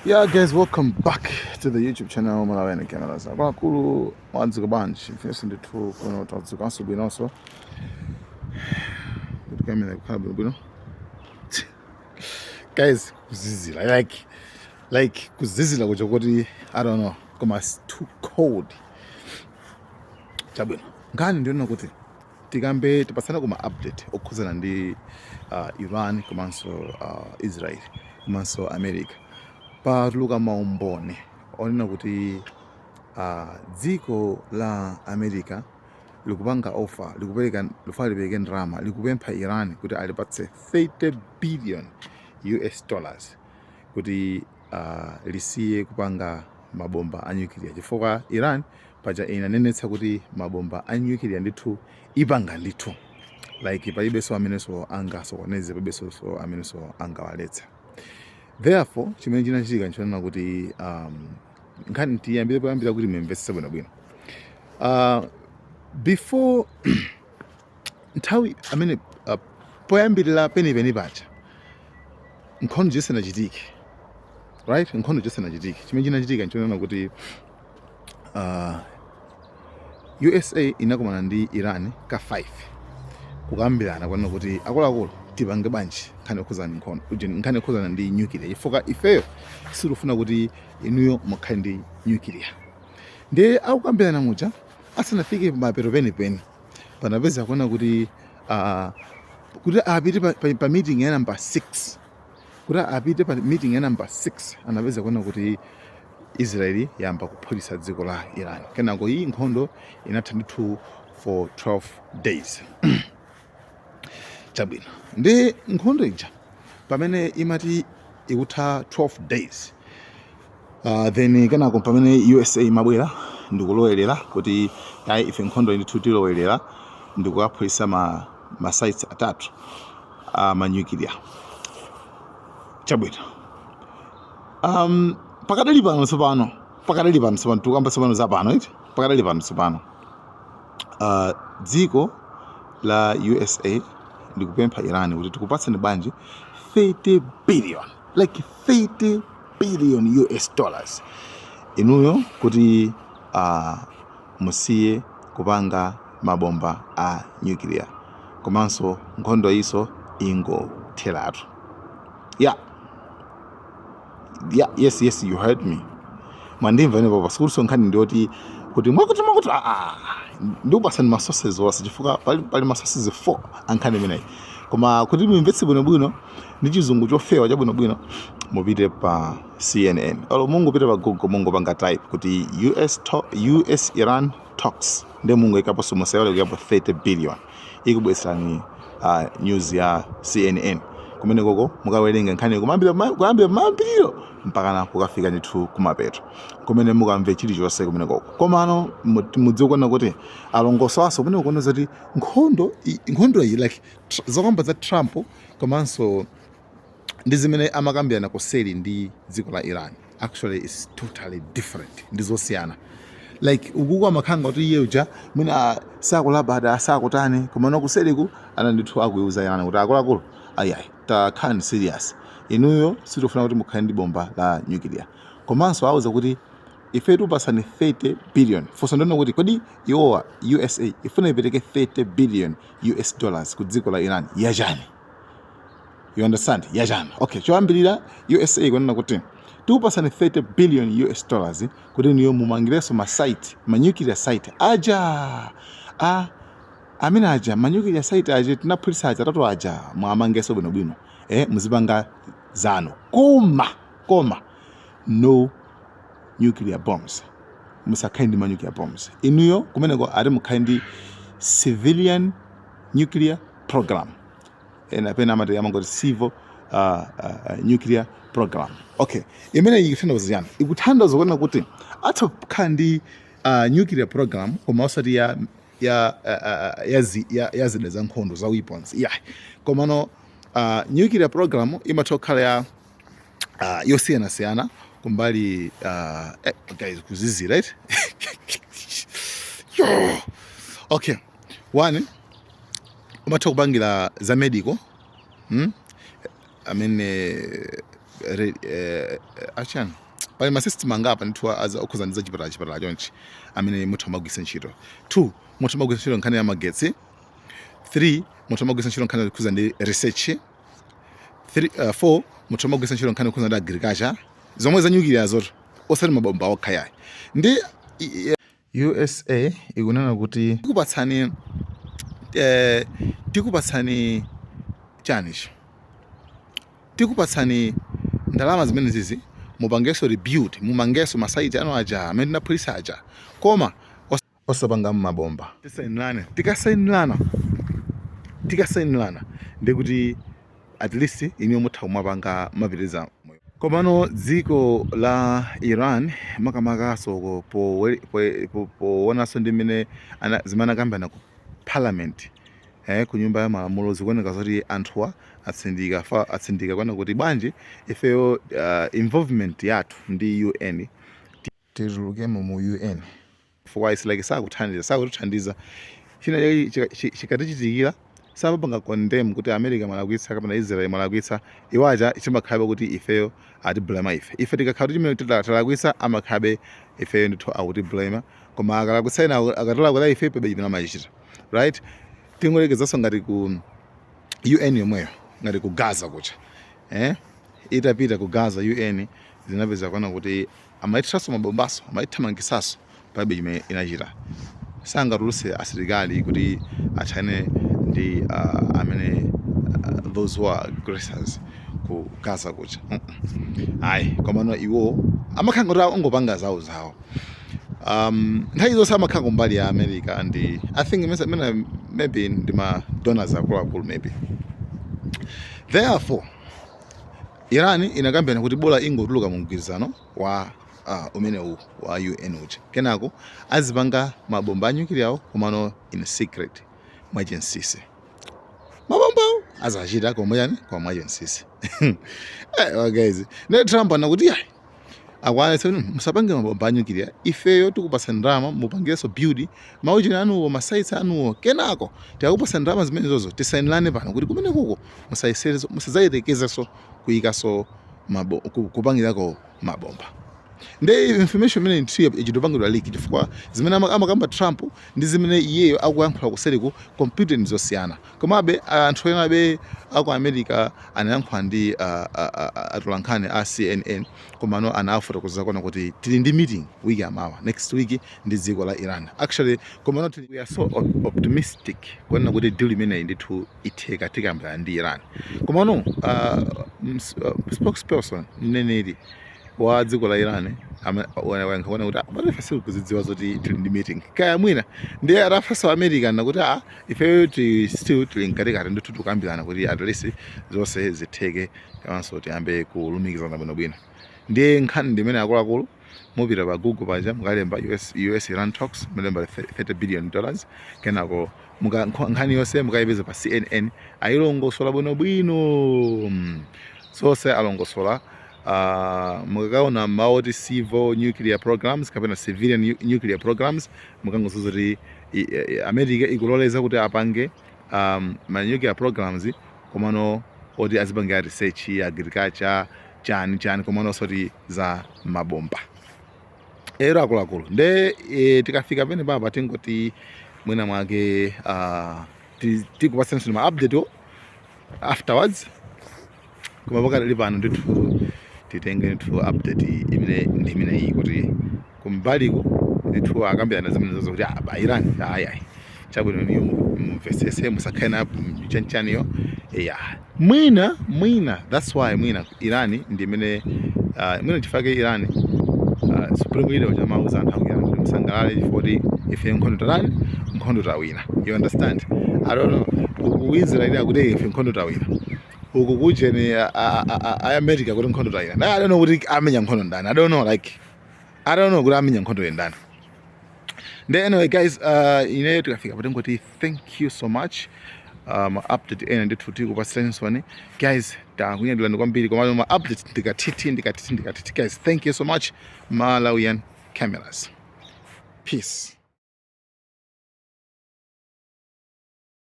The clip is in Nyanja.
Yeah guys, welcome back to the YouTube channel Malawi Cameras. Akuluakulu, mwadzuka bwanji? Ifenso ndithu kuno tadzukanso bwinonso. Kuti kamera ikukhala bwinobwino. Guys, kuzizira like kuzizira kuja kuti I don't know, koma it's too cold. Chabwino. Nkhani ndiona kuti tikambe, tipatsane kuma update okhudzana ndi Iran komanso Israel komanso America. Patuluka maumboni onena kuti dziko la America likupanga offer, likupereka, lifuna lipereke ndalama, likupempha Iran kuti alipatse 30 billion US dollars kuti lisiye kupanga mabomba a nuclear, chifukwa Iran paja inanenetsa kuti mabomba a nuclear ndithu ipanga ndithu, like palibenso amenenso angasokoneze, palibenso so amenenso angawaletse. Therefore chimene chinachitika nchonena kuti nkhani tiyambire poyambira kuti mumvetsetse bwinobwino. Before nthawi amene poyambirira penipeni paja, nkhondo isanachitike, right, nkhondo isanachitike, chimene chinachitika nchonena kuti USA inakumana ndi Iran ka 5 kukambirana kwanena kuti, akuluakulu, tipange bwanji nkhani yokhuzana ndi nkhondo ujeni, nkhani yokhuzana ndi nuclear, chifukwa ifeyo sitikufuna kuti inuyo mukhale ndi nuclear. Ndiye akukambirana muja, asanafike mapeto penipeni, panapeza kuona kuti kuti apite pa meeting ya number 6, kuti apite pa meeting ya number 6, anapeza kuona kuti Israeli yamba kuphulitsa dziko la Iran. Kenako iyi nkhondo inatha ndithu for 12 days. Chabwino, ndi nkhondo ija pamene imati ikutha 12 days, then kenako pamene USA imabwera ndikulowelera kuti ayi, ife nkhondo ndithu tilowelera ndikukaphulitsa ma sites atatu a ma nuclear. Chabwino, pakadali pano tsopano, pakadali pano tsopano, tikukamba tsopano za pano iti, pakadali pano tsopano, dziko la USA ndikupempha Iran kuti tikupatseni bwanji 30 billion, like 30 billion US dollars, inuyo kuti musiye kupanga mabomba a nuclear komanso nkhondo iso ingotheratu. Yeah, yes, you heard me, mwandimva ine papa. Sikuti nkhani ndiyoti kuti mwakuti mwakuti, ah, ndikupasani ma sources onse, chifukwa pali ma sources 4 ankhani imeneyi. Koma kuti mumvetse bwinobwino ndi Chizungu chofewa chabwinobwino, mupite pa CNN olo mungopita pa Google, mungopanga type kuti US Iran talks, ndi mungoikaponso, musayole kuyapo 30 billion, ikubweretserani news ya CNN. Kumene koko mukawerenga nkhani kuyambira mayambiriro mpakana kukafika ndithu kumapeto, kumene mukamve chilichonse kumene koko. Komano mudziwe kuona kuti alongosowaso kumene kuona zoti nkhondo iyi, like zokamba za Trump komanso ndi zimene amakambirana kuseri ndi dziko la Iran actually is totally different, ndi zosiyana. Like ukuku amakhanga kuti iye uja mwina sakulabada, sakutani, komano kuseriku ana ndithu akuiuza Iran kuti, akuluakulu, ayiayi, takhalani serious, inuyo sitikufuna kuti mukhale ndi bomba la nuclear. Komanso auza kuti ife tikupasani 30 billion. Funso ndino kuti, kodi iwowa USA ifuna ipereke 30 billion US dollars ku dziko la Iran yachani? You understand? Yachani? Okay, choyambirira USA ikunena kuti tikupasani 30 billion US dollars kuti niyo mumangirenso ma site, ma nuclear site aja a amene aja, ma nuclear site aja tinaphulitsa aja atatu aja, mwamangenso bwinobwino, muzipanga zanu, koma no nuclear bombs, musakhale ndi ma nuclear bombs inuyo kumeneko. Ati mukhale ndi civilian nuclear program, ena pena amati amangoti civil nuclear program. Okay, imene ikutanthauza chani? Ikutanthauza kuona kuti atha kukhala ndi nuclear program koma osati ya zida za nkhondo, za weapons, yeah. Komano nuclear program imatha kukhala ya yosiyanasiyana kumbali. Guys, kuzizira, right? Yo! Okay, one, umatha kupangira za medical, Amene achani, pali ma system angapo ndithu okhuza ndi zachipatala, chipatala chonchi amene mutha kumagwiritsa ntchito. Two, mutha kumagwiritsa ntchito nkhani ya magetsi. Three, mutha kumagwiritsa ntchito nkhani yokhuza ndi research. Three, four, mutha kumagwiritsa ntchito nkhani yokhuza ndi agriculture, zomwe za nuclear zoto, osati mabomba okha yayi. Ndi USA ikunena kuti tikupatsani chanicho, tikupatsani ndalama zimene zizi mupangenso rebuild, mumangenso ma site anu aja amene tinaphulitsa aja, koma osapanga mabomba. Tisainirane. Tikasainirana ndikuti at least iniyo mutha kumapanga, mapitiriza moyo. Komano dziko la Iran, makamakaso poonanso ndi mmene zimene akambirana ku parliament, ku nyumba ya malamulo, zikuoneka zoti anthuwa atsindika atsindika kuona kuti bwanji ifeyo involvement yathu ndi UN, titulukemo mu UN, chifukwa it's like sakuthandiza, sakutithandiza. China chikatichitikira samapanga condemn kuti America mwalakwitsa kapena Israel mwalakwitsa. Iwaja chimakhalabe kuti ifeyo atiblame ife. Ife tikakhala kuti chimene talakwitsa, amakhalabe ifeyo ndithu akutiblame, koma akalakwitsa ena, akatilakwira ife, pebe chimene amachita, right? Tingolekezanso ngati ku UN yomweyo, ngati ku Gaza kucha, itapita ku Gaza UN, zinapeza kuona kuti amaithiranso mabombaso, amaithamangisaso, palibe chimene inachita. Sangatulutse asilikali kuti athane ndi amene those who are aggressors ku Gaza kucha. Ayi, komano iwo amakhala ngati angopanga zawo zawo. Nthawi zonse amakhala kumbali ya America and I think maybe ndi ma donors akuluakulu maybe. Therefore Iran inakambirana kuti bola ingotuluka mu mgwirizano wa umenewu wa UN uja, kenako azipanga mabomba a nuclear awo, komano in secret, mwachinsinsi. Mabombawo azachita koma yani, koma mwachinsinsi. Guys, ne Trump anakuti yayi, akwanitsa kuti musapange mabomba a nuclear, ifeyo tikupasa ndalama mupangirenso build mauchini anuwo, ma sites anuwo, kenako tikakupasa ndalama zimenezozo, tisainirane pano kuti kumene kuko musayiserezo, musadzayerekezenso kuyikaso kupangirako mabomba. Nde information imene nthiyo ichitopangidwa leak, chifukwa zimene amakamba Trump ndi zimene iyeyo akuyankhula kuseriku completely ndi zosiyana. Komabe anthu ena abe aku America anayankhula ndi atolankhani a CNN, komano anafotokoza kuona kuti tili ndi meeting wiki yamawa, next week, ndi dziko la Iran actually. Komano we are so optimistic kuona kuti deal imeneyi ndithu itheka, tikambirana ndi Iran. Komano spokesperson, mneneri wa dziko la Iran, wayankha kuona kuti pano ife sitikuzidziwa zoti tili ndi meeting, kaya mwina ndiye atafunsa America nakuti a ifeyo ti still tili mkatikati ndithu, tikukambirana kuti at least zonse zitheke, komanso tiyambe kulumikizana bwinobwino. Ndiye nkhani ndimene, akuluakulu, mupita pa Google paja, mukalemba US Iran talks, mulemba $30 billion, kenako nkhani yonse mukayipeza pa CNN, ayilongosola bwinobwino. Zonse alongosola. Mukakaona mawu oti civil nuclear programs kapena civilian nuclear programs, mukangosoza kuti America ikuloleza kuti apange ma nuclear programs, komano oti azipangira research, agriculture, chani chani, komano osati za mabomba ero, akuluakulu. Nde tikafika pene papa, tingoti mwina mwake tikupatsenso ma update afterwards, koma pakadali pano ndithu titenge ndithu update imene ndi imeneyi, kuti kumbaliko ndithu akambirana zimene zozo kuti ah, Iran, ayi ayi, chabwino, niyo mumvesese, musakhale na chanchaniyo ya mwina mwina. That's why mwina Iran ndi imene mwina chifukwa Iran supreme leader uja amauza anthu aku Iran kuti musangalale chifukwa kuti ife nkhondo tatani, nkhondo tawina. You understand? I don't know. Uku ku Israel akuti ife nkhondo tawina, uku kujeni a America kuti nkhondo tawina. Na I don't know kuti amenya nkhondo ndani. I don't know, like I don't know kuti amenya nkhondo ndani. Then anyway guys, ine tikafika patingoti thank you so much. Update ena ndithu tikupatsanisoni guys, takunyadirani kwambiri, koma ma update ndikatiti ndikatiti ndikatiti. Guys, thank you so much. Malawian Cameras, peace.